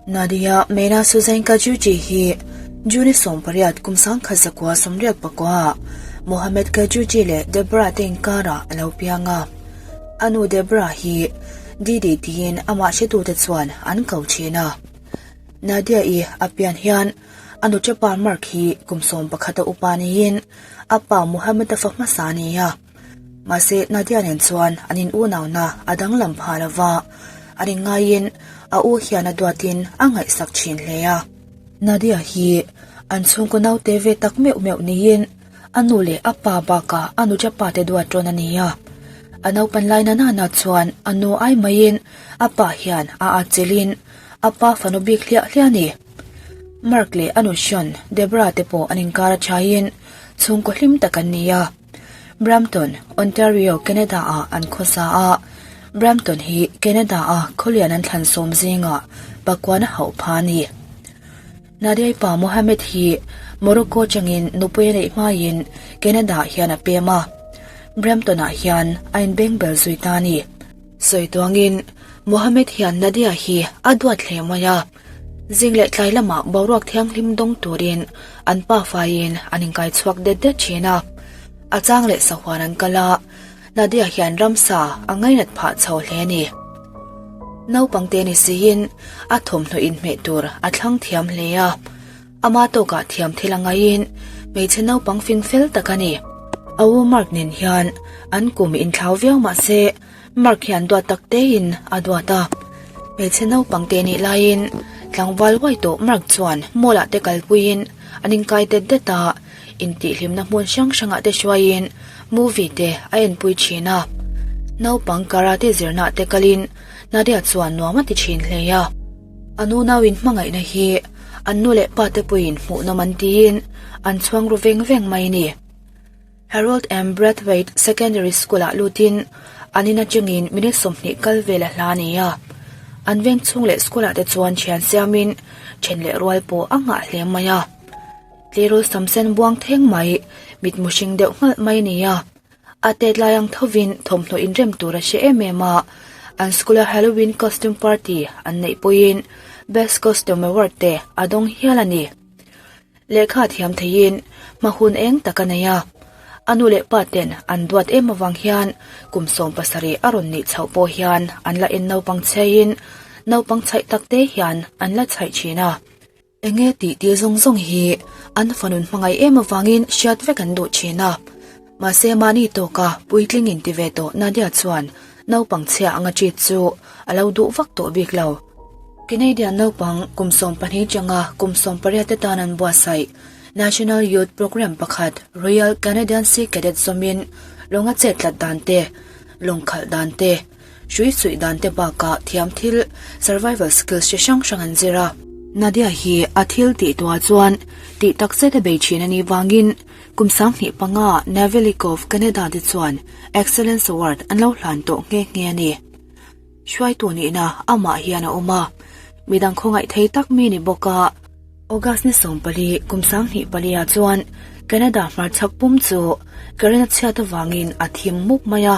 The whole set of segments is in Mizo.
Nadia Mena Suzain Kajurji hi June 18 kum 1989 Mohammed Kajurji leh Debra te inkarah a lo piang a. A nu Debra hi Didi tiin amah hretute chuan an ko thin a. Nadia-i a pian hian a nu Chapa Mark hi kum 11 a upa niin a pa Mohammed-a fa hmasa a ni a. Mahse, Nadia nen chuan an in unauna a danglam phah lo va, an inngaiin a u hian a duatin a ngaihsak thin hle a. Nadia hi an chhungkaw naute ve tak meuh meuh niin a nu leh a pa bakah a nu chapa te duat rawn a ni a. A naupan lai na nana chuan a nu ai maiin a pa hian a atchilhin a pa fanu bik hliah hliah a ni. Mark leh a nu Sean, Debra te pawh an inkar a thain chhungkaw hlim tak an ni a. Brampton, Ontario, Canada-ah an khawsa a. Brampton hi Canada-a khawlian an thlan sawm zingah pakuan a hauh pha a ni. Nadiai pa Mohamed hi Morocco atangin nupui a neih hmain Canada-ah hian a pem a, Brampton-ah hian a inbengbel zui ta a ni. Sawi tuangin Mohamed hian Nadia hi a duat hle mai a. Zing leh tlai lamah boruak thianghlim dawng turin an pa faiin an inkai chhuak det det thin a. A chang leh sahuan an kal a, Nadia hian ramsa a ngainat phah chho hle a ni. Naupangte ni siin a thawmhnaw inhmeh tur a thlang thiam hle a, ama tawkah thiam thil a ngaiin hmeichhe naupang fing fel tak a ni. A u Mark nen hian an kum inthlau viau mah se, Mark hian duat tak tein a duat a, hmeichhe naupang te nih laiin tlangval uai tawh Mark chuan mall ah te kalpuiin an inkai det det a, intihhlimna hmun hrang hrangah te hruaiin movie te a enpui thin a. Naupang karate zirna ah te kalin Nadia chuan nuam a ti thin hle a. A nu nauin hmangaihna hi an nu leh pa te puiin hmuhnawm an tiin an chhuang ru veng veng mai a ni. Harold M. Brathwaite Secondary School-ah lutin an in atangin minute 20 kal vel a hla a ni a. An veng chhung leh school-ah te chuan thian siamin then leh rual pawh a nghah hle mai a. Tleirawl samsen buang theng mai, mitmu hring deuh nghalh mai a ni a. A tet lai ang thovin thawmhnaw inrem tur a hre em em a. An school-a Halloween costume party an neih pawhin Best Costume Award te a dawng hial a ni. Lehkha thiam theiin hma hun eng tak a nei a, a nu leh pa ten an duat em avang hian kum 17 a rawn nih chhoh pawh hian an la en naupang chheiin naupang chhaih tak te hian an la chhaih thin a. Enge tih tir zawng zawng hi an fanun hmangaih em avangin hriat vek an duh thin a. Mahse mahni tawka puitling in ti ve tawh Nadia chuan naupang chhia anga treat chu a lo duh vak tawh bik lo. Canadian naupang kum 12 changa kum 18 te tan an buatsaih National Youth Programme pakhat Royal Canadian Sea Cadet zawmin lawnga chet tlat dan te, lawng khalh dan te, hrui suih dan te bakah thiam thil survival skills chi hrang hrang an zir a. Nadia hi a thil tih tuah chuan tih tak zet a bei thin a nih vangin kum 25 Navelikov Canada te chuan Excellence Award an lo hlan tawh nghe nghe a ni. Hruaitu nihna amah hian a awm a, midang khawngaih thei tak mi ni bawk a. August ni 14 kum 2004 ah chuan Canada hmarchhak pum chu current a chhiat avangin a thim mup mai a.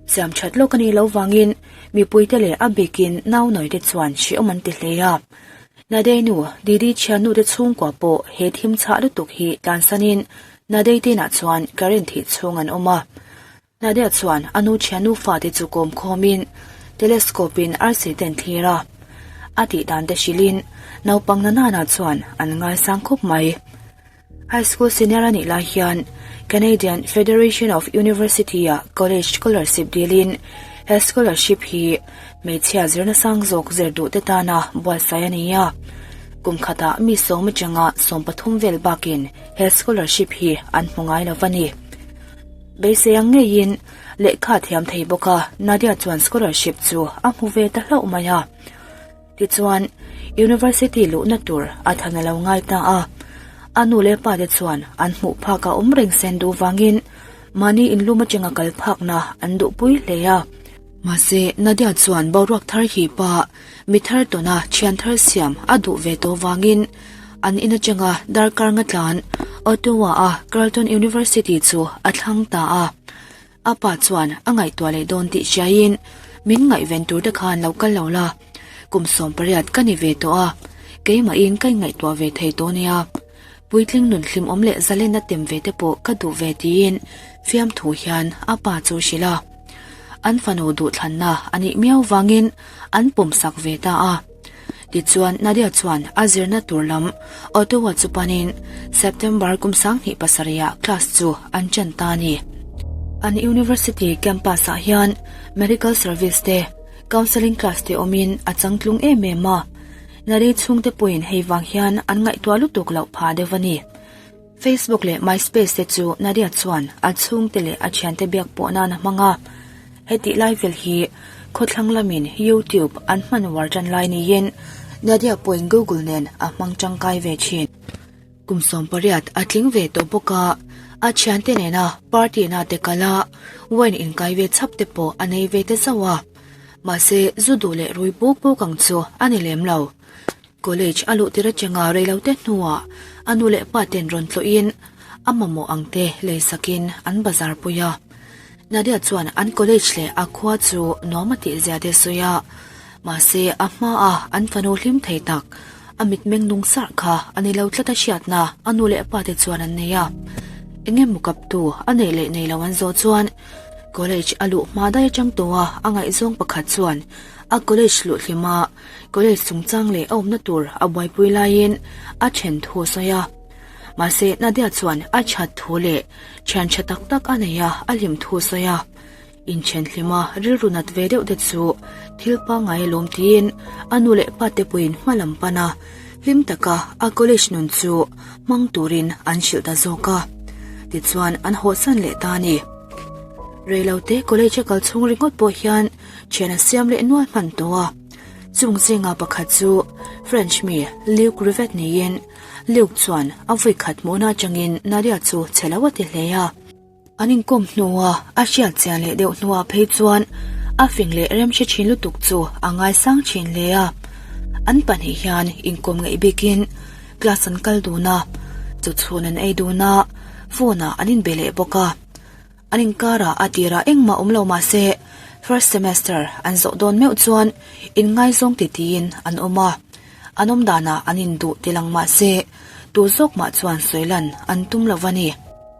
Siam that lawk a nih loh vangin mipuite leh a bikin nau nawite chuan hrehawm an ti hle a. Nadei nu Didi thiannu te chhungkua pawh he thim chhah lutuk hi tlansanin Nadei te inah chuan current thih chhung an awm a. Nadia chuan a nu thiannu fate chu kawm khawmin telescope in arsi te an thlir a. A tih dan te hrilhin naupang na nana chuan an ngaisang khawp mai. High school senior a nih lai hian Canadian Federation of University ah college scholarship dilin he scholarship hi hmeichhia zirna sang zawk zir duh te tana buatsaih a ni a. Kum khatah mi sawm atanga 13 vel bakin he scholarship hi an hmu ngai lo va ni. Beisei ang ngeiin lehkha thiam thei bawk a, Nadia chuan scholarship chu a hmu ve ta hlauh mai a. Tichuan, university luhna tur a than a lo ngai ta a. A nu leh pa te chuan an hmuh phak a awm reng sen duh vangin mahni inlum atanga kal phakna an duhpui hle a. Mahse, Nadia chuan boruak thar hi pa mi thar tawna thian thar siam a duh ve tawh vangin an in atanga darkar nga tlan Ottawa-a Carleton University chu a thlang ta a. A pa chuan a ngaihtuah leh dawn tih hriaiin, Min ngaihven tur te khan lo kal lo la. Kum 18 ka ni ve tawh a, keimahin ka inngaihtuah ve thei tawh nia. Puitling nun hlimawm leh zalenna tem ve te pawh ka duh ve tiin fiamthu hian a pa chu hrilh a. An fanu duhthlanna a nih miau vangin an pawmsak ve ta a. Tichuan Nadia chuan a zirna tur lam Ottawa chu panin September kum 27 ah class chu an ṭan ta a ni. An university campus ah hian medical service te, counselling class te awmin a changtlung em em a. Nadia chhungte pawhin hei vang hian an ngaihtuah lutuk loh phah deuh a ni. Facebook leh MySpace te chu Nadia chuan a chhungte leh a thiante biak pawh nan a hmang a. Hetih lai vel hi khawthlang lamin YouTube an hman uar tan lai niin Nadia pawhin Google nen a hmang tangkai ve thin. Kum 18 a tling ve tawh bawk a, a thiante nena party na te kal a, wine inkai ve chhap te pawh a nei ve ta zauh a. Mahse, zu duh leh rui buk buk ang chu a ni lem lo. College a luh tir atanga reilote hnuah a nu leh pa ten rawn tlawhin a mamawh ang te lei sakin an bazar pui a. Nadia chuan an college leh a khua chu nuam a tih zia te sawi a, mahse a hmaa an fanu hlim thei tak a mitmeng nung sarh kha a ni lo tlat a hriatna a nu leh pa te chuan an nei a. Eng emaw kaptu a neih leh nei lo an zawh chuan College a luh hma daih atang tawha a ngaihzawng pakhat chuan a college luh hlima college chungchang leh a awmna tur a buaipui laiin a then thu a sawi a. Mahse, Nadia chuan a that thu leh thian tha tak tak a nei a, a hlim thu a sawi a. Inthen hlima rilru nat ve deuh te chu thil pangngai alawm tiin a nu leh pa te pawhin hma lam pan a, hlim taka a college nun chu hmang turin an hrilh ta zawk a. Tichuan an hawhsan leh ta a ni. Reilote college a kal chhung ringawt pawh hian thian a siam leh nual hman tawh a. Chung zinga pakhat chu French mi Luc Rivet niin Luc chuan a vui khat hmuhna atangin Nadia chu chhe lo a ti hle a. An inkawm hnua a hriat chian leh deuh hnuah phei chuan a fing leh remhre thin lutuk chu a ngaisang thin hle a. An pahnih hian inkawm ngeih bikin class an kal dun a, chawchhun an ei dun a, phone ah an inbe leh bawk a. An inkarah a tirah engmah awm lo mah se first semester an zawh dawn meuh chuan inngaizawng titiin an awm a. An awm danah an induh ti lang mah se tu zawk mah chuan sawi lan an tum lo va ni.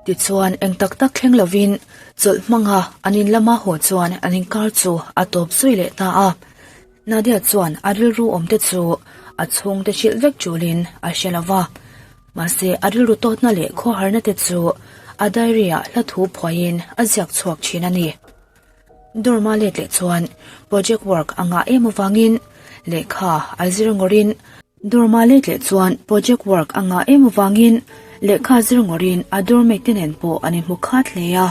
Tichuan eng tak tak thleng lovin chawlh hmanga an in lama haw chuan an inkar chu a tawp zui leh ta a. Nadia chuan a rilru awmte chu a chhungte hrilh vek tulin a hre lo va. Mahse a rilru tawtna leh khawharna te chu a diary ah hla thu phuaiin a ziak chhuak thin a ni. Dorm-a let leh chuan project work a ngah em avangin lehkha a zir ngawrin Dorm-a let leh chuan project work a ngah em avangin lehkha zir ngawrin a dormmate te nen pawh an inhmu khat hle a.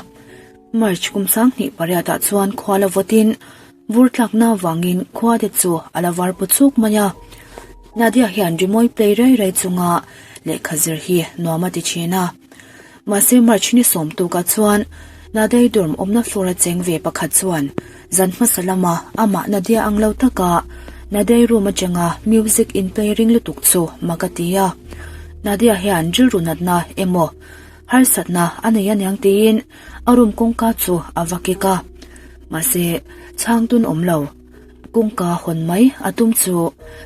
March kum 28 ah chuan khua la vawtin vur tlakna avangin khua te chu a la var pu chuk mai a. Nadia hian rimawi play rai rai chunga lehkha zir hi nuam a ti thin a. Mahse March ni sawm tukah chuan Nadia-i dorm awmna floor a cheng ve pakhat chuan zan hmasa lama amah Nadia ang lo taka Nadia-i room atanga music in play ring lutuk chu mak a ti a. Nadia hian rilru natna emaw harsatna a nei aniang tiin a room kawngka chu a va kik a. Mahse chhang tun awm lo. Kawngka hawn mai a tum chu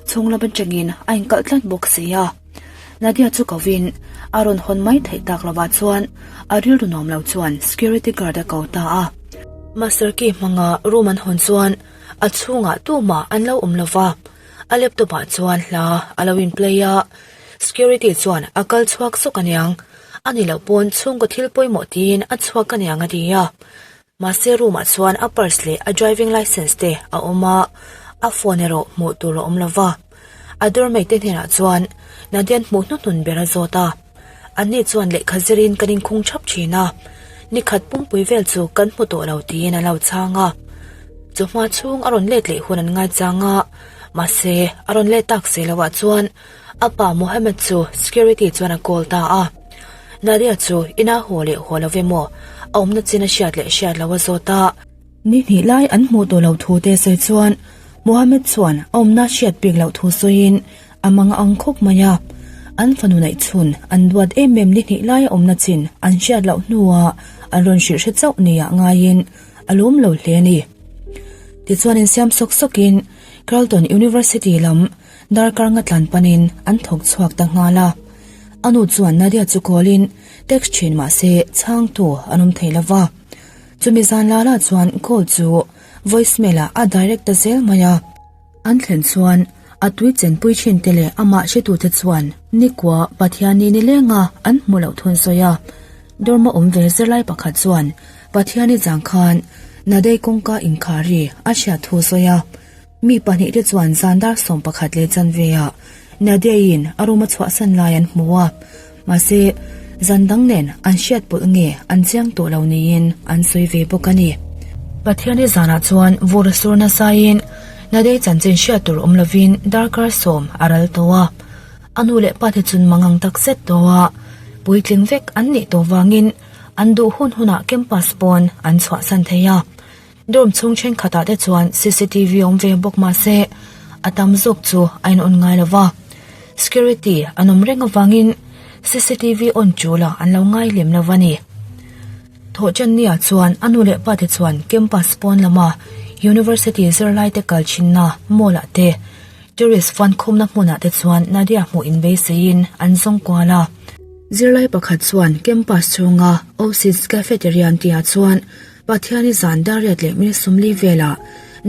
chhung lam atangin a inkalh tlat bawk si a. Nadia chu kovin a rawn hawn mai theih tak lovah chuan a rilru nuam lo chuan security guard a ko ta a. Master key hmanga room an hawn chuan a chhungah tumah an lo awm lova, a laptop ah chuan hla a lo in play a. Security chuan a kal chhuak zawk aniang, a ni loh pawn chhungkaw thil pawimawh tiin a chhuak aniang a ti a. Mahse room ah chuan a purse leh a driving licence te a awm a, a phone erawh hmuh tur a awm lo va. A doormate te hnenah chuan Nadian hmuh hnuhnun ber a zawt a. Anni chuan lehkha zirin kan inkhung thap thin a, nikhat pumpui vel chu kan hmu tawh lo tiin a lo chhang a. Chawhma chhung a rawn let leh hun an ngaichang a, mahse a rawn let tak si loh ah chuan a pa Mohammed chu security chuan a call ta a. Nadia chu ina haw leh haw lo emaw a awmna chin a hriat leh hriat lo a zawt a. Ni hnih lai an hmuh tawh loh thu te sawi chuan Mohammed chuan a awmna hriat bik loh thu sawiin a mang ang khawp mai a. An fanu neih chhun an duat em em ni hnih lai a awmna chin an hriat loh hnuah an rawn hrilh hre chauh nia ngaiin a lawm lo hle a ni. Tichuan insiam sawk sawkin Carleton University lam darkar nga tlan panin an thawk chhuak ta nghal a. A nu chuan Nadia chu call-in text thin mah se chhangtu an awm thei lo va. Chumi zan la la chuan call chu voicemail ah a direct ta zel mai a. An thlen chuan a tui chenpui thin te leh amah hretute chuan nikua Pathianni nilenga an hmu loh thun sawi a. Dorm a awm ve zirlai pakhat chuan Pathianni zang khan Nadei kawngka inkhari a hriat thu sawi a. Mi pahnihte chuan zan dar 11 leh chanveah Nadeiin a room a chhuahsan lai an hmu a. Mahse, zan dang nen an hriat pawlh nge an chiang tawh lo niin an sawi ve bawk a ni. Pathianni zanah chuan vur sur nasaiin Nadei chanchin hriat tur awm lovin darkar sawm a ral tawh a. A nu leh pate chun mangang tak zet tawh a, puitling vek an nih tawh vangin an duh hun hunah campus pawn an chhuahsan thei a. Dorm chhung thenkhatah te chuan cctv awm ve bawk mah se a tam zawk chu a in on ngai lo va. Security an awm reng avangin cctv on tul a an lo ngai lem lo va ni. Thawhchannia chuan a nu leh pa te chuan campus pawn lama University zirlai te kal thinna mall ah te tourist fund khumna hmunah te chuan Nadia hmuh inbeiseiin an zawng kual a. Zirlai pakhat chuan campus chhunga Oasis Cafeteria an tihah chuan Pathiani zan dariat leh mil sumli velah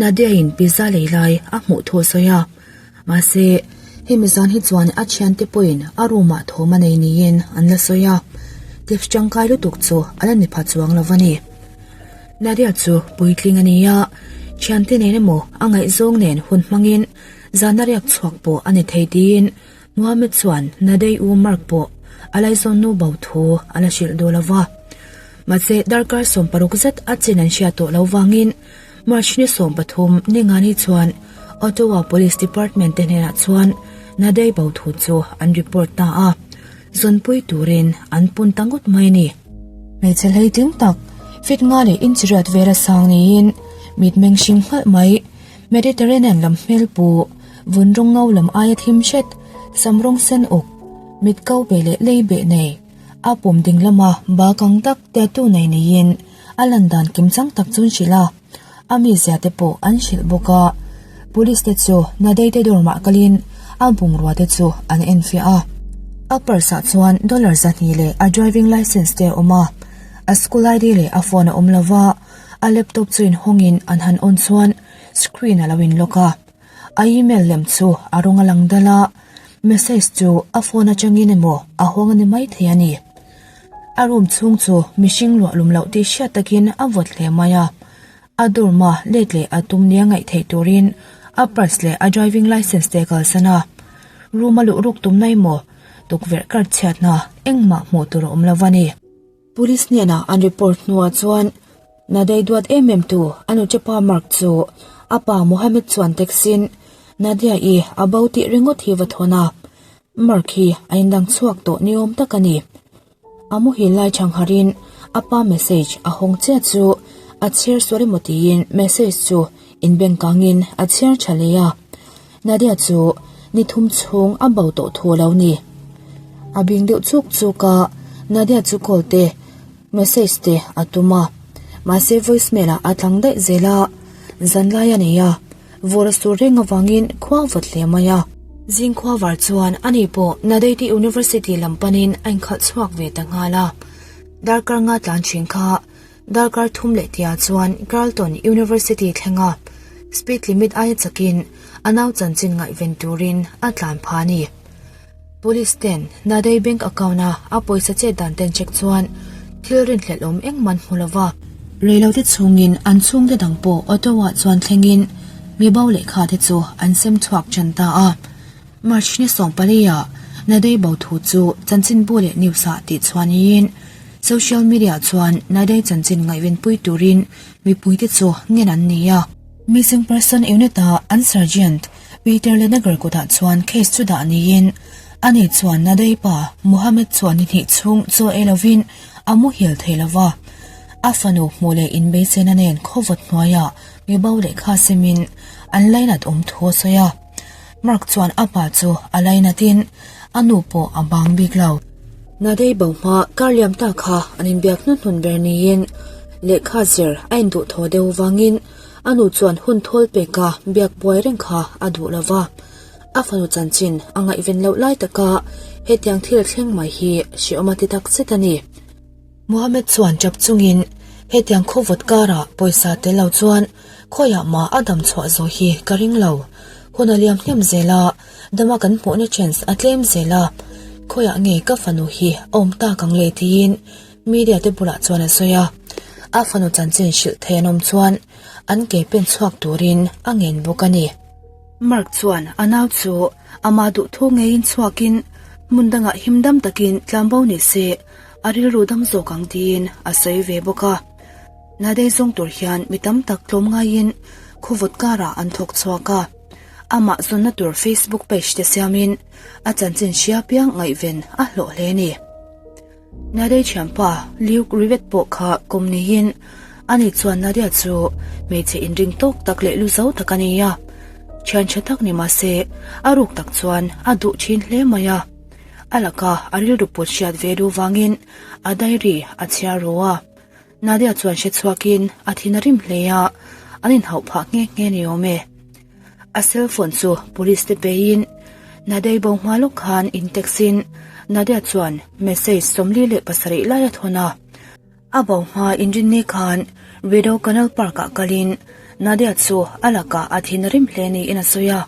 Nadia-in pizza lei lai a hmuh thu a sawi a. Mahse, hemi zan hi chuan a thiante pawhin a room-ah thawm a nei niin an la sawi a, tips tangkai lutuk chu a la ni pha chuang lo a ni. Nadia chu puitling a ni a, thiante nen emaw a ngaihzawng nen hun hmangin zan a riak chhuak pawh a ni thei tiin Mohammed chuan Nadei u Mark pawh a laizawn nu bo thu a la hrilh duh lo va. Mahse, darkar 16 zet a chin an hriat tawh lo vangin March ni 13 ningani chuan Ottawa Police Department te hnenah chuan Nadei bo thu chu an report ta a, zawnpui turin an pun ta ngawt mai a ni. Hmeichhe hleitling tak, fit nga leh inch riat vela sang niin mitmeng hring nghalh mai. Mediterranean lam hmel pu, vun rawng ngau lam aia thim hret, sam rawng sen uk, mit kau beh leh lei beh nei, a pum ding lama ba kang tak tattoo nei neiin a lan dan kim chang tak chu an hrilh a, a mizia te pawh an hrilh bawk a. Police te chu Nadei te dawrmah kalin a bungrua te chu an enfiah a. A purse ah chuan dollar 200 leh a driving licence te a awm a, a school ID leh a phone a awm lova. A laptop chu inhawngin an han on chuan screen a lo inlock a, a email lem chu a rawng a lang dal a, message chu a phone atangin emaw a hawng a ni maithei a ni. A room chhung chu mihring luah lum loh tih hriat takin a vawt hle mai a, a dorm a let leh a tum nia ngaih theih turin a purse leh a driving licence te a kalsan a, room a luh ruk tum na emaw tukverh kar chhiatna engmah hmuh tur a awm lo a ni. Police hnenah an report hnuah chuan Nadei duat em em tu a nuchepa Mark chu a pa Mohammed chuan text-in Nadia-i a bo tih ringawt hi va thawn a, Mark hi a indang chhuak tawh ni awm tak a ni. A muhil lai chhangharin a pa message a hawng chiah chu a chhiar sual emaw tiin message chu inbengkangin a chhiar tha leh a. Nadia chu ni thum chhung a bo tawh thu a lo ni. A bing deuh chuk chuk a, Nadia chu call te, message te a tum a. Mahse voicemail ah a tlang daih zel a, zan lai a nei a, vur a sur reng avangin khua vawt hle mai a. Zing khua var chuan ani pawh Nadeiti University lam panin a inkhalh chhuak ve ta nghal a. Darkar nga tlan thin kha Darkar thum leh tia chuan Carleton University thlenga speed limit aia chakin a nau chanchin ngaihven turin a tlan pha a ni. Police ten Nadei bank account a a pawisa chet dan ten check chuan thil rinhlelh awm engmah an hmu lova. Reilote chhungin an chhungte dang pawh Ottawa chuan thlengin mi bo lehkha te chu an sem chhuak tan ta a. March ni 14 ah Nadei bo thu chu chanchinbu leh news ah tih chhuah niin social media chuan Nadei chanchin ngaihvenpui turin mipuite chu ngen an ni a. Missing Person Unit ah an Sergeant Peter Lenagar kutah chuan case chu dah niin ani chuan Nadei pa Mohammed chuan ni hnih chhung chaw ei lovin a muhil thei lova. A fanu hmuh leh inbeisena nen khawvawt hnuaiah mibo lehkha semin an lainat awm thu a sawi a. Mark chuan a pa chu a lainatin a nu pawh a bang bik lo. Nadei bo hma kar liam ta kha an inbiak hnuhnun ber niin lehkha zir a induh thaw deuh vangin A nu chuan hun thawl peka biak buai reng kha a duh lo va, a fanu chanchin a ngaihven loh lai taka hetiang thil thleng mai hi hrehawm a ti tak zet a ni. Mohammed chuan tap chungin hetiang khawvawt karah pawisa tel lo chuan khawiah mah a dam chhuah zawh hi ka ring lo. Hun a liam hnem zel a, dama kan hmuhna chance a tlem zel a, khawiah nge ka fanu hi a awm tak ang le tiin media te bulah chuan a sawi a. A fanu chanchin hrilh thei an awm chuan an ke pen chhuak turin a ngen bawk a ni. Mark chuan a nau chu amah duhthu ngeiin chhuakin hmun dangah himdam takin tlanbo ni se a rilru dam zawk ang tiin a sawi ve bawk a. Nadei zawng tur hian mi tam tak tlawm ngaiin khawvawt karah an thawk chhuak a. Amah zawnna tur Facebook page te siamin a chanchin hria piang ngaihven a hlawh hle a ni. Nadei thianpa Luke Rivet pawh kha kawm niin ani chuan Nadia chu hmeichhe inring tawk tak leh lu zo tak a ni a. Thian tha tak ni mahse a ruk tak chuan a duh thin hle mai a. A laka a rilru put hriat ve duh vangin a diary a chhiar ru a. Nadia chuan hre chhuakin a thin a rim hle a, an inhauh phah nghe nghe ni awm e. A cell phone chu police te peiin Nadei bo hma lawk khan in text in Nadia chuan message 47 lai a thawn a. A bo hma inrinni khan Rideau Canal Park ah kalin Nadia chu a lakah a thin a rim hle niin a sawi a.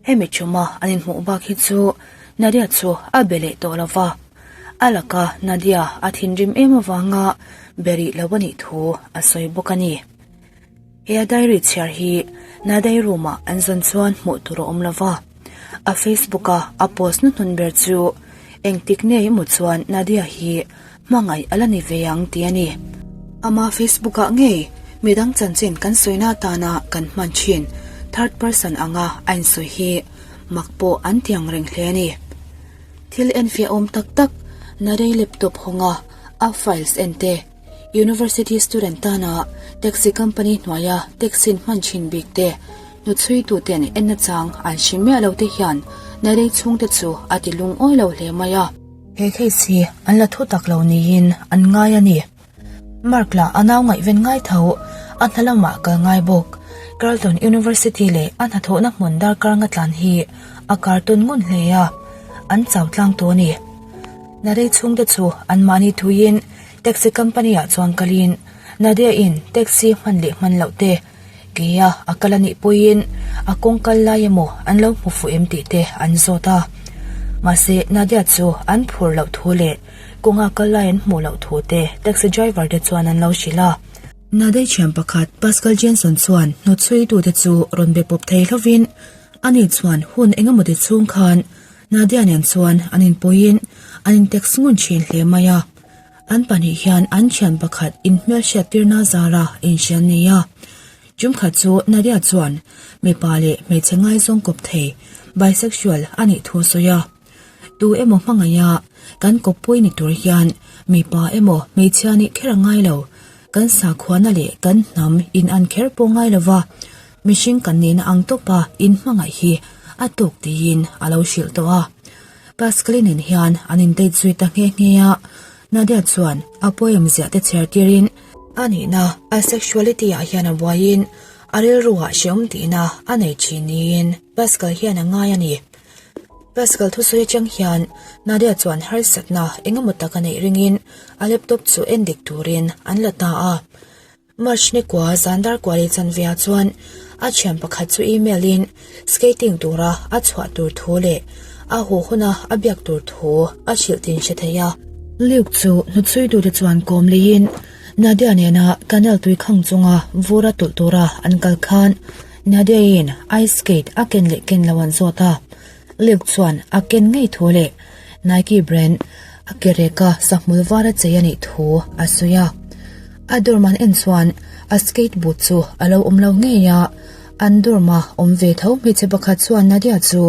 Hemi thuma an inhmuh bak hi chu Nadia chu a be leh tawh lo va. A laka Nadia a thinrim em avanga be rih lo a nih thu a sawi bawk a ni. He a diary chhiar hi Nadei room ah an zawn chuan hmuh tur a awm lo va. A Facebook a a post hnuhnun ber chu engtik nei emaw chuan Nadia hi hmangaih a la ni ve ang tih a ni. Ama Facebook ah ngei midang chanchin kan sawina atana kan hman thin third person anga a insawi hi mak pawh an ti ang reng hle a ni. Thil enfiah awm tak tak Nadei laptop hawnga a files en te, University student tana taxi company hnuaia taxi hman thin bik te, hnuchhui tuten en nachang an hre miah lo te hian Narei chhungte chu a ti lungawi lo hle mai a. He case hi an la thu tak lo niin an ngai a ni. Mark lah a nau ngaihven ngai tho, a hna lamah kal ngai bawk. Carleton University leh a hnathawhna hmun darkar nga tlan hi a kar tawn ngun hle a, an chau tlang tawh a ni. Narei chhungte chu anmahni thuiin Taxi company ah chuan kalin Nadia in taxi hman leh hman loh te, keia a kal anih pawhin a kawng kal lai emaw an lo hmu fuh em tih te an zawt a. Mahse Nadia chu an phur loh thu leh kawnga kal lai an hmuh loh thu te taxi driver te chuan an lo hrilh a. Nadia thian pakhat Pascal Jenson chuan hnawtchhuitute chu rawn be pawp thei hlovin ani chuan hun engemaw ti chhung khan Nadia nen chuan an inpawhin an intext ngun thin hle mai a. An pahnih hian an thian pakhat inhmelhriattirna zara inhria an nei a. Tumkhat chu Nadia chuan mipa leh hmeichhe ngaizawng kawp thei, bisexual, a nih thu a sawi a. Tu emaw hmangaiha kan kawppui ni tur hian mipa emaw hmeichhia nih kher a ngai lo, kan sakhuana leh kan hnam in an kher pawh ngai lo va, mihring kan nihna ang tawpa inhmangaih hi a tawk tiin a lo hrilh tawh a. Pascaline hian an in date zui ta nghe nghe a, Nadia chuan a poem ziah te chhiar tirin a nihna a sexuality ah hian a buaiin a rilru ah hreawm tihna a nei thin niin Pascal hian a ngai a ni. Pascal thusawi atang hian Nadia chuan harsatna engemaw tak a neih ringin a laptop chu en dik turin an la ta a. March ni kua zan dar kua leh chanve ah chuan a thian pakhat chu email in skating tura a chhuah tur thu leh a haw huna a biak tur thu a hrilh tin hre thei a. Luke chu hnuchhuitute chuan kawm leiin Nadia nena canal tui khang chunga vura tawlh tura an kal khan Nadia in ice skate a ken leh ken lo an zawt a. Luke chuan a ken ngei thu leh Nike brand a ke reka sahmul var a chei a nih thu a sawi a. A dorm an en chuan a skate boot chu a lo awm lo ngei a, an dorm a awm ve tho hmeichhe pakhat chuan Nadia chu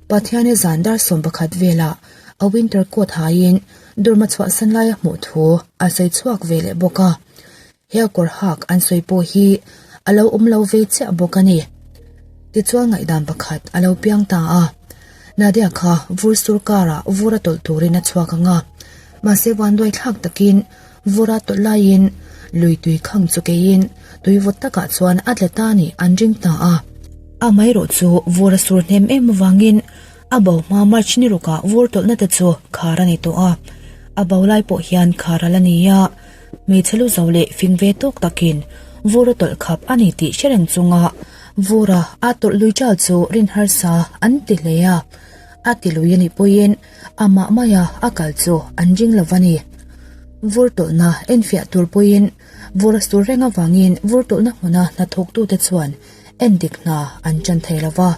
Pathiani zan dar 11 velah a winter coat haiin dorm a chhuahsan lai a hmuh thu a sawi chhuak ve leh bawk a. He a kawr hak an sawi pawh hi a lo awm lo ve chiah bawk a ni. Tichuan ngaihdan pakhat a lo piang ta a, Nadia kha vur sur karah vur a tawlh turin a chhuak ang a, mahse vanduai thlak takin vur a tawlh laiin lui tui khang chu keiin. tui vawt takah chuan a tla ta nih an ring ta a. Amaherawh chu vur a sur hnem em avangin a bo hma March ni rukah vur tawlhna te chu khar a ni tawh a, a bo lai pawh hian khar a la ni a, hmeichhe lu zo leh fing ve tawk takin vur a tawlh khap a ni tih hre reng chunga vura a tawlh lui ṭal chu rin harsa an ti hle a, a ti lui a nih pawhin amah maia a kal chu an ring lo a ni. Vur tawlhna enfiah tur pawhin vur a sur reng avangin vur tawlhna hmuna hnathawktute chuan endik hna an ṭan thei lo va,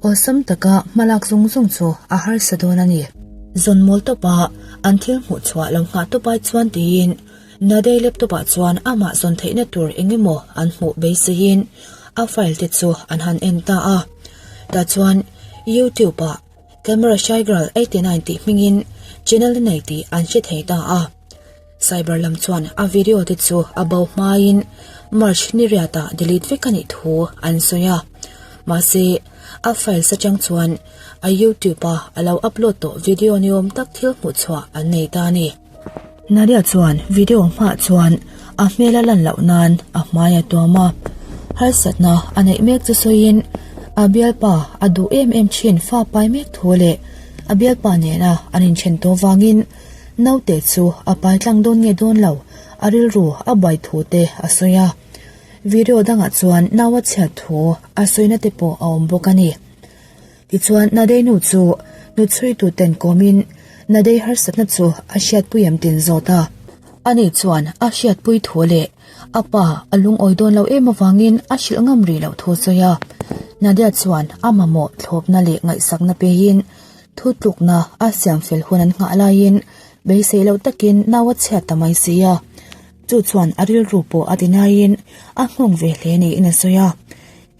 awlsam taka hmalak zung zung chu a harsa dawn a ni. Zawn mawl tawpa an thil hmuh chhuah lo nghah tawp ai chuan tiin Nadei laptop ah chuan amah zawn theihna tur eng emaw an hmuh beiseiin a file te chu an han en ta a. Tah chuan YouTube ah Camera Shy Girl 89 tih hmingin channel a nei tih an hre thei ta a. Cyber lam chuan a video te chu a bo hmain March ni riatah delete vek a nih thu an sawi a. Mahse, a files atang chuan a YouTube a a lo upload tawh video ni awm tak thil hmuh chhuah an nei ta a ni. Nadia chuan video hmaah chuan a hmel a lan loh nan a hmai a tuam a, harsatna a neih mek chu sawiin a bialpa a duh em em thin fa pai mek thu leh a bialpa nena an inthen tawh vangin Naute chu a pai tlang dawn nge dawn lo, a rilru a buai thu te a sawi a. Video dangah chuan nau a chhiat thu a sawina te pawh a awm bawk a ni. Tichuan Nadei nu chu nuchhuitu ten kawmin Nadei harsatna chu a hriatpui em tin zawt a. Ani chuan a hriatpui thu leh a pa a lungawi dawn lo em avangin a hrilh ngam rih loh thu a sawi a. Nadia chuan a mamawh thlawpna leh ngaihsakna peiin Thutlukna a siam fel hun an nghah laiin beisei loh takin nau a chhiat ta mai si a, chu chuan a rilru pawh a ti naiin a nghawng ve hle niin a sawi a.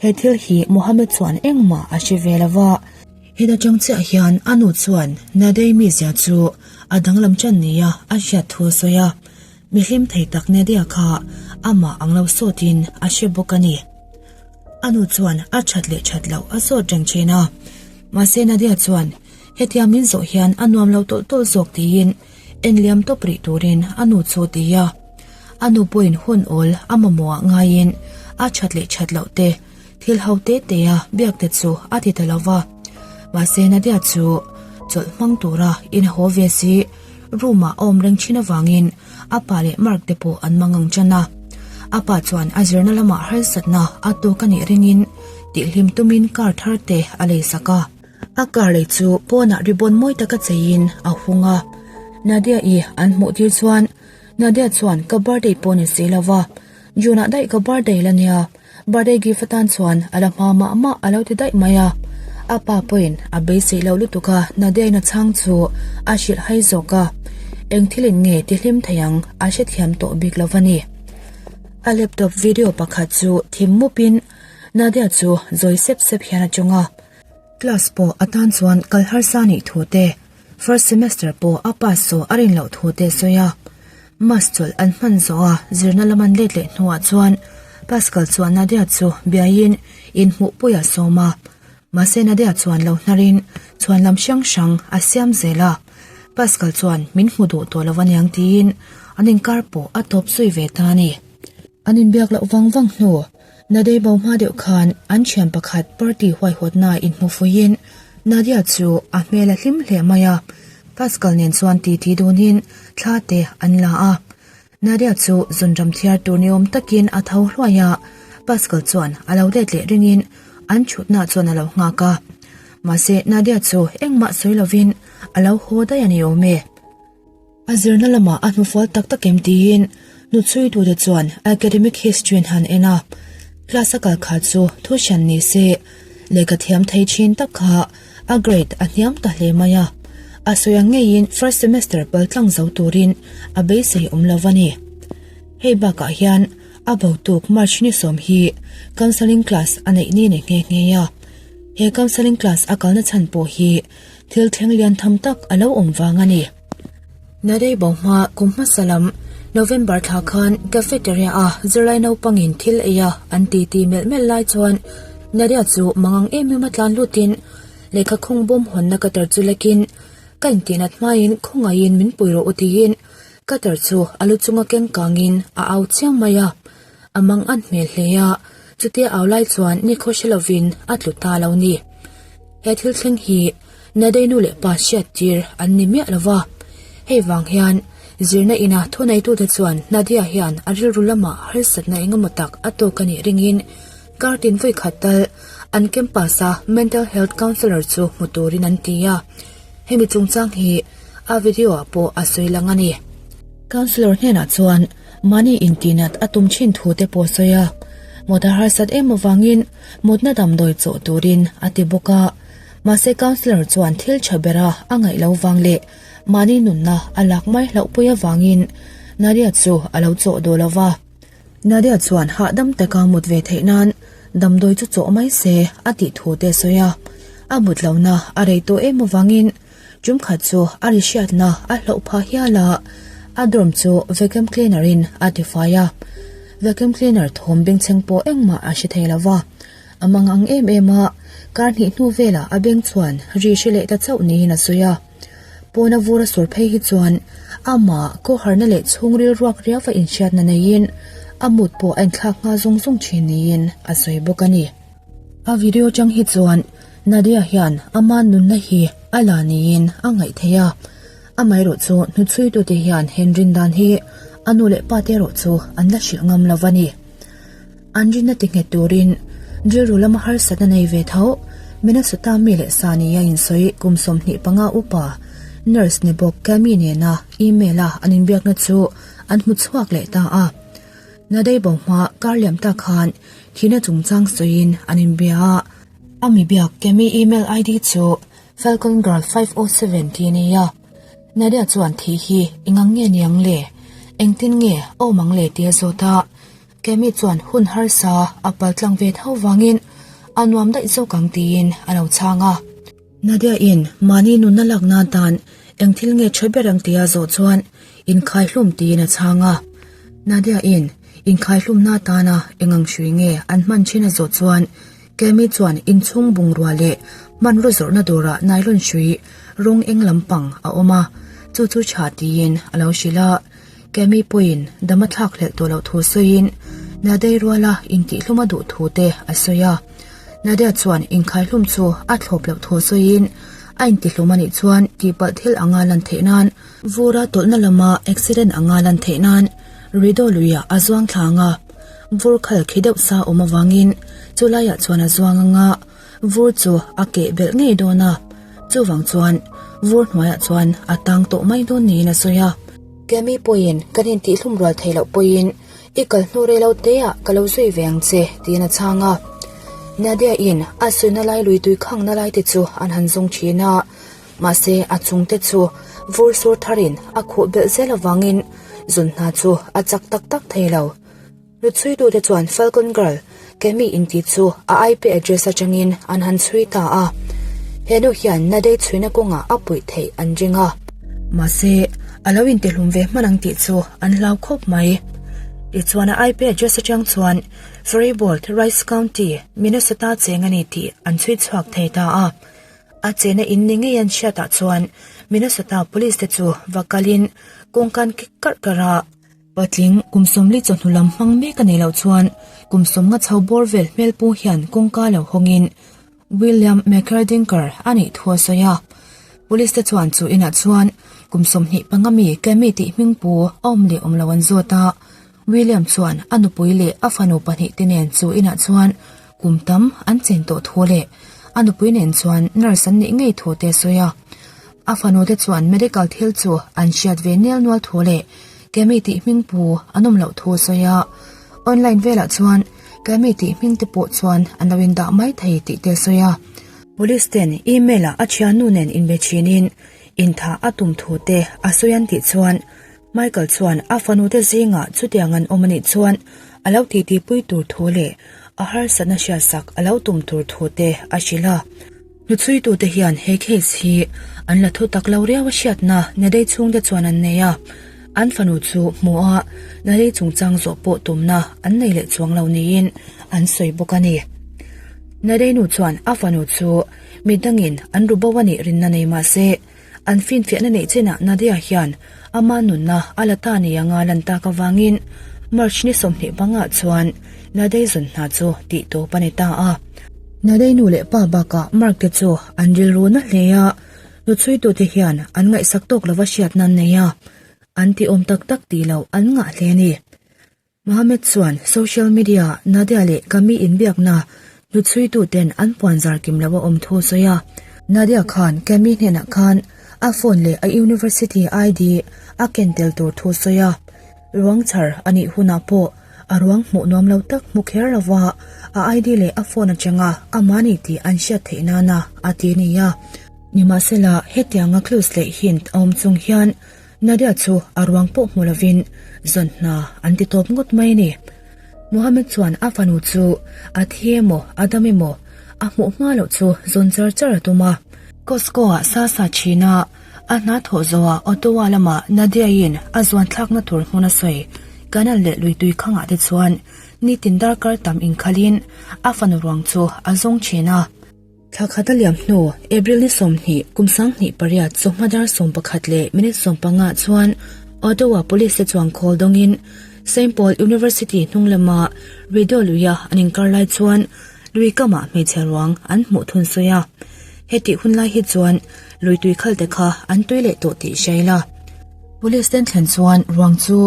He thil hi Mohammed chuan engmah a hre ve lo va. Heta tang chiah hian a nu chuan Nadei mizia chu a danglam tan nia a hriat thu a sawi a, mihlim thei tak Nadia kha amah ang lo sawtin a hre bawk a ni. A nu chuan a that leh that loh a zawt reng thin a. Mahse Nadia chuan hetia min zawh hian a nuam lo tawlh tawlh zawk tiin en liam tawp rih turin a nu chu a ti a. A nu pawhin hun awl a mamawh ah ngaiin a that leh that loh te, thil ho te te a biak te chu a ti ta lo va. Mahse Nadia chu chawlh hmang tura in haw ve si room ah a awm reng thin avangin a pa leh Mark te pawh an mangang tan a. A pa chuan a zirna lamah harsatna a tawk a nih ringin tihhlim tumin car thar te a lei sak a. A car lei chu pawnah ribbon mawi taka cheiin a hung a. Nadia-i an hmuh tir chuan Nadia chuan ka birthday pawh ni si lova, June-ah daih ka birthday la nia, birthday gift atan chuan a la hma mah mah a lo ti daih mai a. A pa pawhin a beisei loh lutuk a, Nadia-in a chhang chu a hrilh hai zawk a, eng thilin nge tihlim thei ang a hrethiam tawh bik lo va ni. A laptop video pakhat chu thim mupin Nadia chu zawi sep sep hian a tawng a. Class pawh atan chuan kal harsa nih thu te, first semester pawh a pass zawh a rin loh thu te a sawi a. Mass chawlh an hman zawh a zirna lam an let leh hnuah chuan Pascal chuan Nadia chu biaiin inhmuhpui a sawm a. Mahse Nadia chuan lo hnarin chhuan lam hrang hrang a siam zel a. Pascal chuan min hmu duh tawh lo aniang tiin an inkar pawh a tawp zui ve ta a ni. An inbiak loh vang vang hnu, Nadei bo hma deuh khan an thian pakhat party huaihawtna inhmu fuiin Nadia chu a hmel a hlim hle mai a, Pascal nen chuan titi dunin thla te an la a. Nadia chu zunram thiar tur ni awm takin a tho hluai a, Pascal chuan a lo let leh ringin an thutna chuan a lo nghak a. Mahse Nadia chu engmah sawi lovin a lo haw daih a ni awm e. A zirna lamah a hnufual tak tak em tiin hnuchhuitute chuan academic history an han en a, class a kal kha chu thu hran ni se, lehkha thiam thei thin tak kha a grade a hniam ta hle mai a, a sawi ang ngeiin first semester pal tlang zo turin a beisei awm lo a ni. Hei bakah hian a botuk March ni sawm hi counselling class a neih ni ni nghe nghe a, he counselling class a kalna chhan pawh hi Thil thleng lian tham tak a lo awm vang a ni. Narei bo hma kum hmasa lam November thla khan cafeteria a zirlai naupangin thil ei a an ti ti melh melh lai chuan Naria chu mangang em em a tlan lutin lehkha khung bawm hawnna cutter chu lekin ka intihnat hmain khawngaihin min pui rawh u tiin cutter chu a lu chunga keng kangin a au chiang mai a. A mang an hmel hle a, chutia au lai chuan nikhaw hre lovin a tlu ta lo ni. He thil thleng hi Nadei nu leh pa hriat tir an ni miah lo va. Hei vang hian zirna ina thuneitute chuan Nadia hian a rilru lamah harsatna engemaw tak a tawk a nih ringin kar tin vawi khat tal an campus-a mental health counsellor chu hmu turin an ti a. Hemi chungchang hi a video-ah pawh a sawi lang a ni. Counsellor hnenah chuan mahni intihnat a tum thin thu te pawh a sawi a, mut a harsat em avangin mutna damdawi chawh turin a ti bawk a. Mahse counsellor chuan thil tha bera a ngaih lo vang leh mahni nunna a lak mai hlauhpui avangin Nadia chu a lo chawh duh lo va. Nadia chuan hahdam taka mut ve theih nan damdawi chu chawh mai se a tih thu te a sawi a. A mut lohna a rei tawh em avangin tum khat chu a ri hriatna a hloh phah hial a, a dorm chu vacuum cleaner in a tifai a. Vacuum cleaner thawm bengchheng pawh engmah a hre thei lo va. A mang ang em em a, kar hnih hnu velah a beng chuan ri hre leh ta chauh niin a sawi a. Pawna vur a sur phei hi chuan amah khawharna leh chhungril ruak riau a inhriatna neiin a mut pawh a inthlak nghal zung zung thin niin a sawi bawk a ni. A video chang hi chuan Nadia hian ama nunna hi a la niin a ngaih theih a, amaherawh chu hnuchhuitute hian Henry dan hi a nu leh pate erawh chu an la hrilh ngam lo a ni. An rinna ti nghet turin rilru lama harsatna nei ve tho Minnesota mi leh sa nia insawi kum 25 upa nurse ni bawk Cami nena email a an inbiakna chu an hmu chhuak leh ta a. Nadei bo hma kar liam ta khan thihna chungchang sawiin an inbia a. A mi biak Cami email ID chu falcongirl507 tih a ni a. Nadia chuan thih hi engang nge niang le? Engtin nge awm ang le tih a zawt a. Kemi chuan hun harsa a pal tlang ve tho vangin a nuam daih zawk ang tiin a lo chhang a. Nadia in mahni nunna lak nan tan eng thil nge tha ber ang tia zawh chuan inkhaihlum tiin a chhang a. Nadia in inkhaihlumna atana eng ang hrui nge an hman thin a zawh chuan Kemi chuan inchhung bungrua leh hmanraw zawrhna dawrah nylon hrui rawng eng lampang a awm a, chu chu tha tiin a lo hrilh a. Kemi pawhin dam a thlak hlelh tawh loh thu sawiin Nadei ruala intihhlum a duh thu te a sawi a. Nadia chuan inkhaihlum chu a thlawp loh thu sawiin a intihlum a nih chuan tihpalh thil anga lan theih nan vura tawlhna lama accident anga lan theih nan Rido luiah a zuang thla ang a, vur khal khi deuh sa awm avangin chu laiah chuan a zuang ang a, vur chu a keh belh ngei dawn a, chuvang chuan vur hnuaiah chuan a tang tawh mai dawn niin a sawi a. Kemi pawhin kan intihhlum rual thei loh pawhin i kal hnu rei lo teah ka lo zui ve ang che tiin a chhang a. Nadia in a suina lai lui tui khangna lai te chu an han zawng thin a, mahse a chung te chu vur sur tharin a khuh belh zel avangin zun hna chu a chak tak tak thei lo. Hnuchhuitute chuan Falcon Girl, Kemi inti chu a IP address atangin an han chhui ta a. He nu hian Nadei chhuina kawngah a puih theih an ring a. Mahse, a lo intihlum ve hman ang tih chu an hlau khawp mai. Tichuan a IP address atang chuan Faribault, Rice County, Minnesota cheng a ni tih an chhui chhuak thei ta a. A chena in ni ngei an hriatah chuan Minnesota Police te chu va kalin kawngkan kik karh karh a. Patling, kum 40 chawhnu lam hmang mek a nei loh chuan kum 50 chho bawr vel hmel pu hian kawngka lo hawngin William McCardinker a nih thu a sawi a. Police te chuan chu inah chuan kum 25 mi Kemi tih hming pu a awm leh awm lo an zawt a. William chuan a nupui leh a fanu pahnih te nen chu inah chuan kum tam an chen tawh thu leh a nupui nen chuan nurse an nih ngei thu te a sawi a. A fanu te chuan medical thil chu an hriat ve nel nual thu leh Kemi tih hming pu an awm loh thu a sawi a. Online velah chuan Kemi tih hming te pawh chuan an lo indah mai thei tih te a sawi a. Police ten email ah a thiannu nen inbe thinin inthah a tum thu te a sawi an tih chuan Michael chuan a fanu te zingah chutiang an awm a nih chuan a lo titipui tur thu leh a harsatna hriatsak a lo tum tur thu te a hrilh a. Hnuchhuitute hian he case hi an la thu tak lo riau a hriatna Nadei chhungte chuan an nei a, an fanu chu hmuh a Nadei chungchang zawh pawh tumna an nei leh chuang lo niin an sawi bawk a ni. Nadei nu chuan a fanu chu midangin an ru bo a nih rinna nei mah se, an finfiahna neih chinah Nadia hian ama nunna a la ta ni anga lan tak avangin. March ni 20 pangah chuan Nadei zun hna chu tih tawp a ni ta a. Nadei nu leh pa bakah Mark te chu an rilru na hle a, hnuchhuitute hian an ngaihsak tawk lova hriatna an nei a, an ti awm tak tak tih loh an ngah hle a ni. Mohammed chuan social media Nadia leh Kami inbiakna hnuchhuituten an puan zar kim lo a awm thu a sawi a. Nadia khan Kami hnenah khan a phone leh a university ID a ken tel tur thu a sawi a. Ruang chhar a nih hunah pawh a ruang hmuh nuam lo tak hmu kher lova a ID leh a phone atanga amah ni tih an hriat theih nana a ti a ni a. Nimahsela, hetianga clues leh hint a awm chung hian Nadia chu a ruang pawh hmu lovin zawn hna an ti tawp ngawt mai a ni. Mohammed chuan a fanu chu a thi emaw a dam emaw a hmuh hma loh chu zawn char char a tum a. Costco-ah sa sa thin a, a hna thawh zawhah Ottawa lamah Nadia-in a zuan thlakna tur hmun a sawi. Canal leh lui tui khangah te chuan nitin darkar tam inkhalin a fanu ruang chu a zawng thin a. Thla khat a liam hnu, April ni 20, kum 2008 chawhma dar 11 leh minute 15 chuan Ottawa Police te chuan call dawngin Saint Paul University hnung lama Rideau luia an inkar lai chuan lui kamah hmeichhe ruang an hmuh thun sawi a. Hetih hun lai hi chuan lui tui khal te kha an tui leh tawh tih hria ila. Police ten thlen chuan ruang chu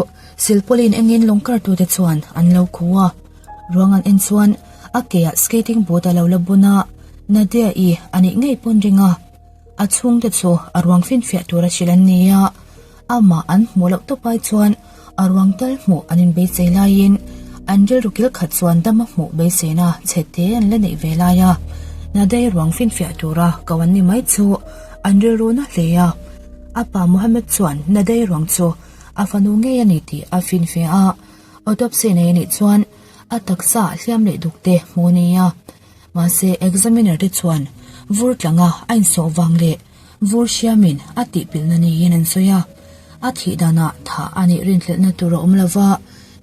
silpauline engin lawngkartute chuan an lo khu a. Ruang an en chuan a keah skating boot a lo la bun a, Nadia-i a nih ngei pawn ring a. A chhungte chu a ruang finfiah tura hrilh an ni a, amah an hmuh loh tawp ai chuan a ruang tal hmuh an inbeisei laiin an rilru kil khat chuan dam a hmuh beiseina chhe te an la neih ve lai a, Nadia-i ruang finfiah tura ko an ni mai chu an rilru na hle a. A pa Mohammed chuan Nadia-i ruang chu a fanu ngei a ni tih a finfiah a. Autopsy nei anih chuan a taksa hliam leh duk te hmu a ni a, mahse examiner te chuan vur tlanga a insawh vang leh vur hriamin a tihpilhna niin an sawi a, a thih danah thah a nih rinhlelhna tur a awm lova,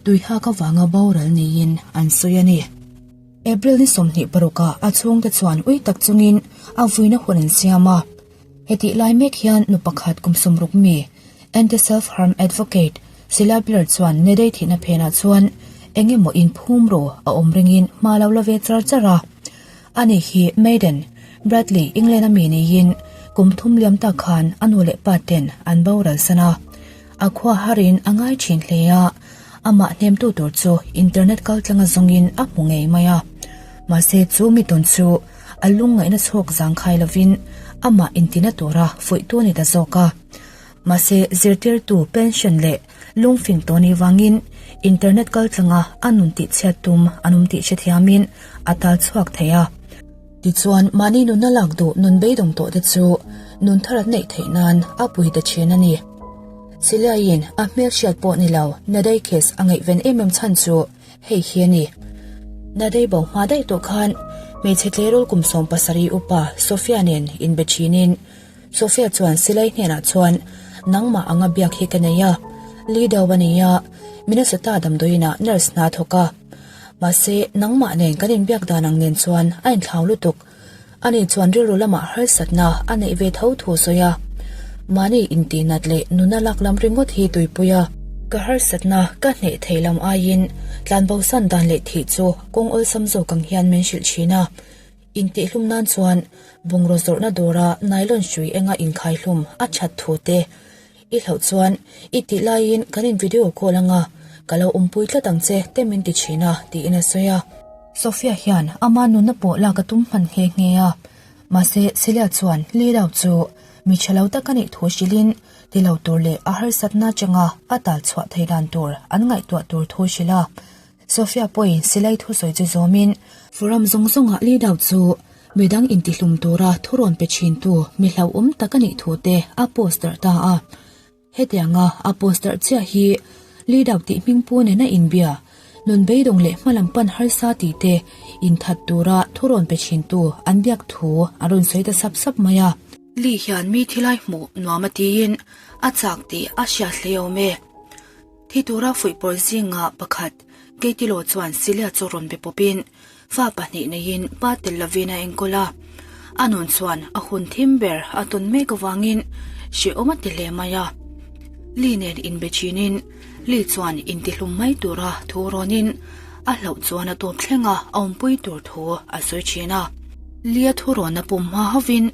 tuihak avanga boral niin an sawi a ni. April ni 26 ah a chhungte chuan ui tak chungin a vuina hun an siam a. Hetih lai mek hian nu pakhat kum 60 mi, anti-self-harm advocate, Sila Blair chuan Nedei thihna phenah chuan eng emaw inphum ru a awm ringin hma lo la ve char char a. Ani hi Maiden, Bradley, England a mi niin kum thum liam tak khan a nu leh pa ten an boral san a. A khua harin a ngai thin hle a, amah hnemtu tur chu internet kaltlanga zawngin a hmu ngei mai a. Mahse chu mi tawn chu A lungngaihna chhawk zangkhai lovin amah intina tura fuihtu a ni ta zawk a. Mahse, zirtirtu pension leh lungfing tawh nih vangin internet kaltlanga a nun tihchhiat tum an awm tih hrethiamin a tal chhuak thei a. Tichuan, mahni nunna lak duh nun beidawng tawh te chu nun thar an neih theih nan a pui ta thin a ni. Siliaiin a hmelhriat pawh ni lo Nadai case a ngaihven em em chhan chu Hei hi a ni. Nadei bo hma daih tawh khan hmeichhe tleirawl kum 70 upa Sofia nen inbe thinin Sofia chuan silai hnenah chuan nangmah anga biak hi ka nei a, Lido a nei a, Minnesota damdawiinah nurse hna thawk a. Mahse, nangmah nen kan inbiak dan ang nen chuan a inthlau lutuk. Ani chuan rilru lamah harsatna a neih ve tho thu a sawi a, mahni intihnat leh nuna lak lam ringawt hi tuipui a, ka harsatna ka hneh thei lam aiin tlanbosan dan leh thih chu kawng awlsam zawk ang hian min hrilh thin a, intihhlum nan chuan bungraw zawrhna dawra nylon hrui enga inkhaihlum a that thu te i hlauh chuan i tih laiin kan in video call anga ka lo awmpui tlat ang che te min ti thin a tiin a sawi a. Sophia hian ama nunna pawh lak a tum hman nghe nghe a, mahse Celia chuan Lirao chu mi tha lo tak a nih thu hrilhin ti lo tur leh a harsatna atanga a tal chhuah thei dan tur an ngaihtuah tur thu hrilh a. Sophia pawhin silai thusawi chu zawmin forum zawng zawngah Lirao chu midang intihlum tura thurawn pe thintu mi hlauhawm tak a nih thu te a post darh ta a. Hetianga a post darh chiah hi lead out tih hming pu nena inbia, nun beidawng leh hmalam pan harsa tih te inthat tura thurawn pe thintu an biak thu a rawn sawi ta sap sap mai a. Lee hian mi thilai hmuh nuam a tiin a chak tih a hriat hle awm e. Thi tura fuihpawr zinga pakhat Katie Law chuan Celia chu rawn be pawpin fa pahnih neiin pa tel lovin a enkawl a. A nun chuan a hun thim ber a tawn mek avangin hrehawm a ti hle mai a. Lee nen inbe thinin Lee chuan intihlum mai tura thu rawnin a hlauh chuan a tawp thleng a, a awmpui tur thu a sawi thin a. Lee-a thu rawn a pum hma hovin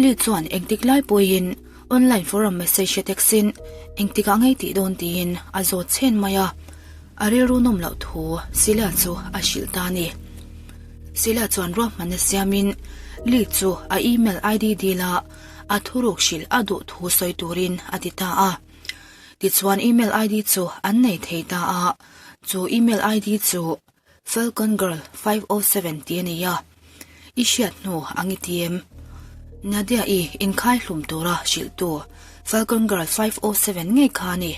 Lee chuan engtik lai pawhin online forum message a text in engtikah ngei tih dawn tiin a zawt chhen mai a, a rilru nawm loh thu Sila chu a hrilh ta a ni. Sila chuan ruahmanna siamin Lee chu a email ID dil a, a thuruk hrilh a duh thu sawi turin a ti ta a. Tichuan email ID chu an nei thei ta a, chu email ID chu Falcongirl507 tih a ni a, i hriat hnu ang i ti em? Nadia-i inkhai hlum tura hrilhtu Falcongirl507 ngei kha a ni.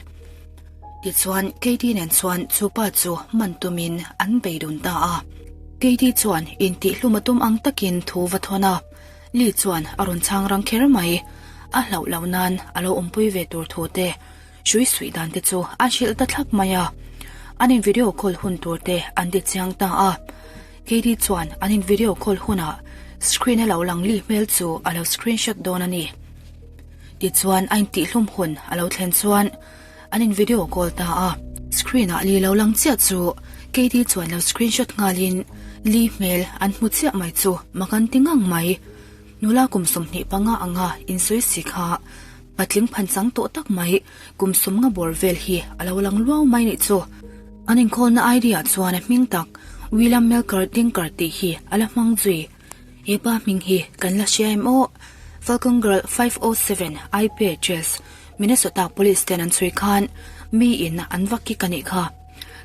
Tichuan Katie nen chuan chu pa chu man tumin an bei dun ta a. Katie chuan intihhlum a tum ang takin thu va thawn a. Lee chuan a rawn chhang rang kher mai. A hlauh loh nan a lo awmpui ve tur thu te, hrui suih dan te chu a hrilh ta thlap mai a. An in video call hun tur te an ti chiang ta a. Katie chuan an in video call hunah screen a lo lang Lee hmel chu a lo screenshot dawn a ni. Tichuan a intihlum hun a lo thlen chuan an in video call ta a. Screen ah Lee lo lang chiah chu Katie chuan lo screenshot nghalin Lee hmel an hmu chiah mai chu mak an ti ngang mai. Nula kum 25 anga insawi si kha patling phanchang tawh tak mai kum 50 bawr vel hi a lo lang luau mai nih chu. An inkhawlna ID ah chuan a hming tak William Melker Dinker tih hi a la hmang zui. He pa hming hi kan la hria em aw? Falcon Girl 507 IP address Minnesota Police ten an chhui khan mi in an va kik a nih kha.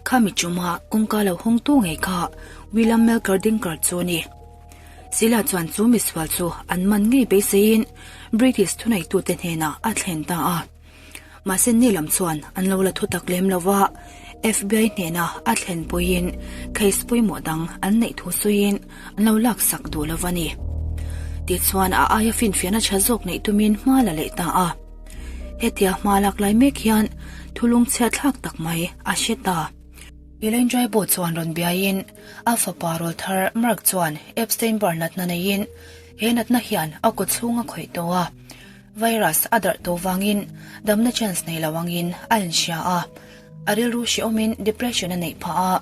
Khami chuma kawngka lo hawng tu ngei kha William Melker Dinker chu a ni. Sila chuan chu misual chu an man ngei beiseiin British thuneitute hnenah a thlen ta a. Mahse ni lam chuan an lo la thu tak lem lo va, FBI hnena a thlen pawhin case pawimawh dang an neih thu sawiin an lo laksak duh lo va ni. Tichuan a aia finfiahna tha zawk neih tumin hma la leh ta a. Hetia hma lak lai mek hian thulung chhiat thlak tak mai a hre ta. Elaine Drybot chuan rawn biaiin a fapa rawlthar Mark chuan Epstein-Barr natna neiin he natna hian a kaw chhung a khawih tawh a. Virus a darh tawh vangin damna chance nei lo angin a inhria a, a rilru hrehawmin depression a neih phah a,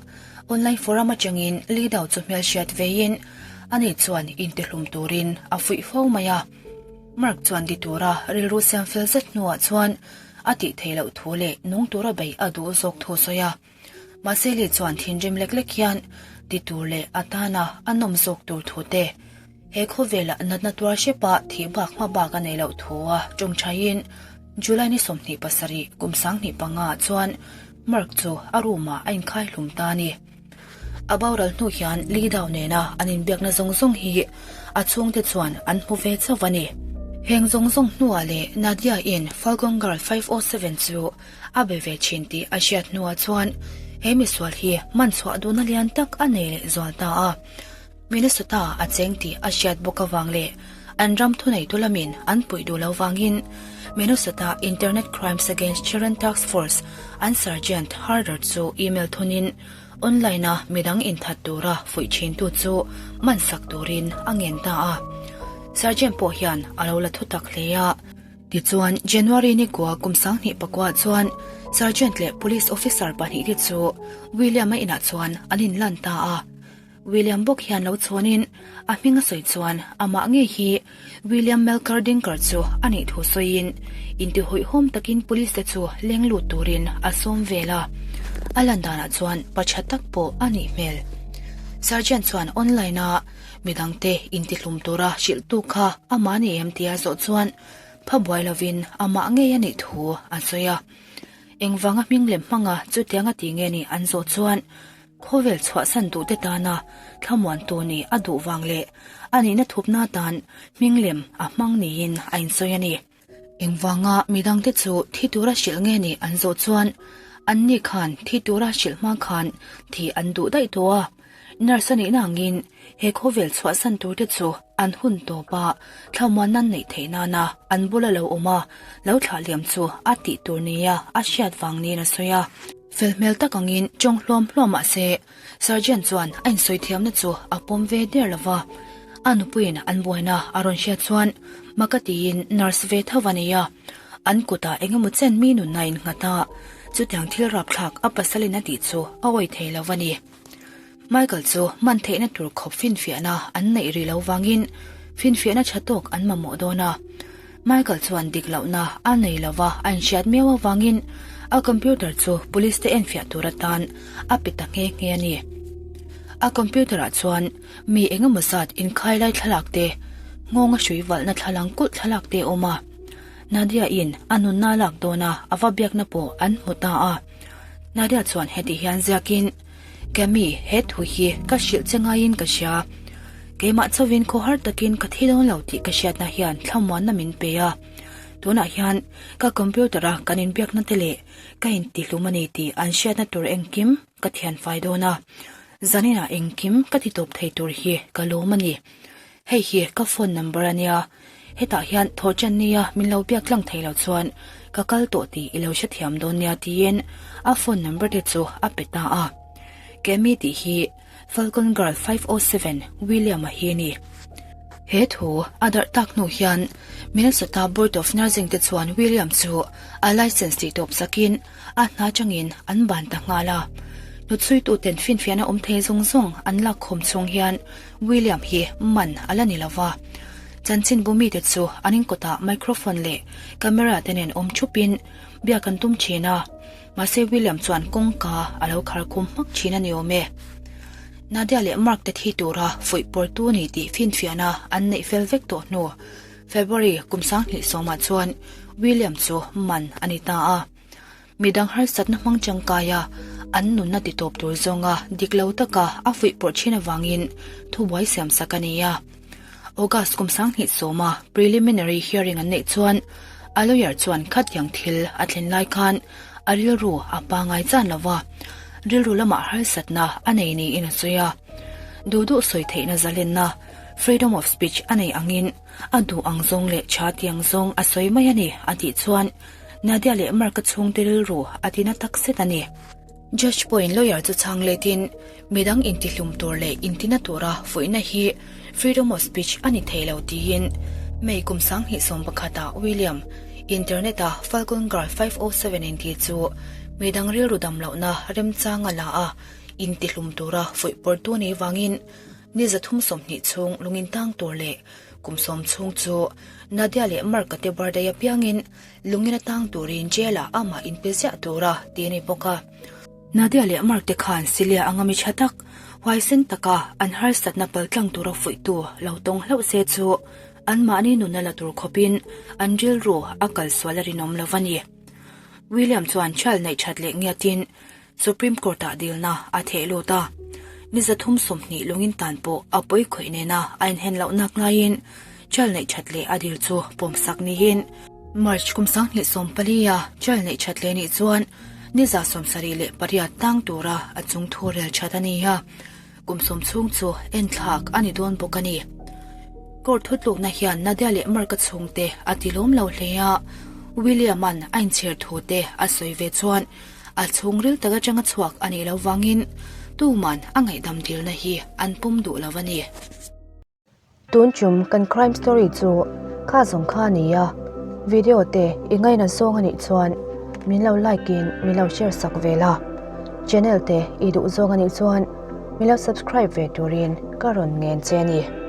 online forum atangin Li Dao chu hmelhriat veiin ani chuan intihlum turin a fuih fo mai a. Mark chuan ti tura rilru siam fel zet hnuah chuan a tih theih loh thu leh nung tura beih a duh zawk thu a sawi a. Mahse Li chuan thinrim lek lek hian ti tur leh a tana a nawm zawk tur thu te, he khawvelah natna tuar hrepa thih bak hma bak a nei loh thu a tawngthaiin July ni 27 kum 2005 ah chuan Mark chu a room ah a inkhai hlum ta a ni. A boral hnu hian Li Dao nena an inbiakna zawng zawng hi a chhungte chuan an hmu ve chauh a ni. Heng zawng zawng hnuah leh Nadia in Falcon Girl 507 chu A be ve thin tih a hriat hnuah chuan he misual hi man chhuah duhna lian tak a nei leh zual ta a. Minnesota a cheng tih a hriat bawk avang leh an ram thuneitu lamin an puih duh lo vangin Minnesota Internet Crimes Against Children Task Force an Sergeant Harder chu email thunin online-a midang inthat tura fuih thintu chu man sak turin a ngen ta a. Sergeant pawh hian a lo la thutak hle a. Tichuan, January ni kua kum 2009 chuan Sergeant leh Police Officer pahnihte chu William-a inah chuan an inlan ta a. William bawk hian lo chhawnin a hming a sawi chuan amah ngei hi William Melker Dinker chu a nih thu sawiin intihawihawm takin Police te chu leng lut turin a sawm vel a. A lan danah chuan pa tha tak pawh a nih hmel. Sergeant chuan online-a Midangte intihlum tura hrilhtu kha amah ni em tia zawh chuan pha buai lovin amah ngei a nih thu a sawi a. Engvanga hming lem hmanga chutianga ti nge ni an zawh chuan khawvel chhuahsan duhte tana thlamuantu nih a duh vang leh a nihna thupna atan hming lem a hmang niin a insawi a ni. Engvanga midangte chu thi tura hrilh nge ni an zawh chuan anni khan thi tura hrilh hma khan thi an duh daih tawh a. Nurse a nihna angin he khawvel chhuahsan turte chu an hun tawp a, thlamuan nan neih theih nana an bula lo awm a, lo thlah liam chu a tih tur nia a hriat vang niin a sawi a. Fel hmel tak angin tawng hluam hluam mah se Sergeant chuan a insawi thiamna chu a pawm ve der lo va, a nupuiin an buaina a rawn hriat chuan maka tiin nurse ve tho a nei a, an kutah eng emaw chen mi nunna a innghat a. Chutiang thil rapthlak a pasalin a tih chu a awih thei lo a ni. Michael chu man theihna tur khawp finfiahna an neih rih lo vangin finfiahna tha tawk an mamawh dawn a. Michael chuan dik lohna a nei lova a inhriat miau avangin a computer chu police te enfiah tur atan a pe ta nghe nghe a ni. A computer ah chuan mi engemaw zat inkhai lai thlalak te, nghawnga hrui valhna thlalang kulh thlalak te a awm a. Nadia in a nunna a lak dawn a, a va biakna pawh an hmu ta a. Nadia chuan heti hian ziakin, Cami, he thu hi ka hrilh che ngaiin ka hria. Keimah chauhin khawhar takin ka thi dawn lo tih ka hriatna hian thlamuanna min pe a. Tunah hian ka computer a kan inbiakna te leh ka intihlum a ni tih an hriatna tur engkim ka thianfai dawn a. Zaninah engkim ka ti tawp thei tur hi ka lawm a ni. Hei hi ka phone number a nia, hetah hian thawhṭan nia min lo biak tlang thei lo chuan ka kal tawh tih i lo hrethiam dawn nia tiin a phone number te chu a pe ta a. Kemi tih hi Falcon Girl 507 William-a hi a ni. He thu a darh tak hnu hian Minnesota Board of Nursing te chuan William chu a license tih tawp sakin a hna changin an ban ta nghal a. Hnutchhuituten finfiahna awm thei zawng zawng an lak khawm chhung hian William hi man a la ni lo va. Chanchinbu mite chu an inkawtah microphone leh camera te nen awm thupin biak an tum thin a, mahse William chuan kawngka a lo khar khum hmak thin a ni awm e. Nadia leh Mark te thi tura fuih pawrtu a ni tih finfiahna an neih fel vek tawh hnu February kum 2010 ah chuan William chu man a ni ta a. Midang harsatna hmang tangkaia an nunna titawp tur zawnga dik lo taka a fuihpawrh thin avangin thubuai siamsak a ni a. August kum 2010 a preliminary hearing an neih chuan a lawyer chuan khatiang thil a thlen lai khan a rilru a pangai chan lo va, rilru lamah harsatna a nei niin a sawi a. Duh duh sawi theihna zalenna, freedom of speech, a nei angin a duh ang zawng leh tha tiang zawng a sawi mai a ni a tih chuan Nadia leh Mark-a chhungte rilru a tina tak zet a ni. Judge pawhin lawyer chu chhang letin midang intihlum tur leh intina tura fuihna hi freedom of speech a ni thei lo tiin May kum 2011 ah William internet-a Falcon Girl 507 inti chu midang rilru dam lohna remchang a la a, intihlum tura fuih pawrtu nih vangin ni 320 chhung lungin tang tur leh kum sawm chhung chu Nadia leh Mark-a te birthday apiangin lungin a tang turin jail-ah amah inpe ziah tura ti a ni bawk a. Nadia leh Mark te khan Celia anga mi tha tak, huaisen taka an harsatna paltlang tura fuihtu lo tawng hlauh se chu anmahni nunna la tur khawpin an rilru a kalsual a rinawm lo a ni. William chuan child neih that leh ngiatin Supreme Court-ah dilna a theh lut a, ni 320 lungin tan pawh a pawi khawih nena a inhen loh nak laiin child neih that leh a dil chu pawmsak niin March kum 2014 a child neih that leh nih chuan ni 78 tang tura a chung thu rel that a ni a, kum sawm chhung chu enthlak a ni dawn bawk a ni. Court thutlukna hian Nadia leh Mark-a chhungte a tilawm lo hle a, William-a'n a inchhir thu te a sawi ve chuan A chhungril tak atanga chhuak a nih loh vangin tuman a ngaihdam dilna hi an pawm duh lo a ni. Tun chum kan crime story chu kha zawng kha a ni a, video te i ngaina zawng a nih chuan min lo like in min lo share sak ve la, channel te i duh zawng a nih chuan min lo subscribe ve turin ka rawn ngen che a ni.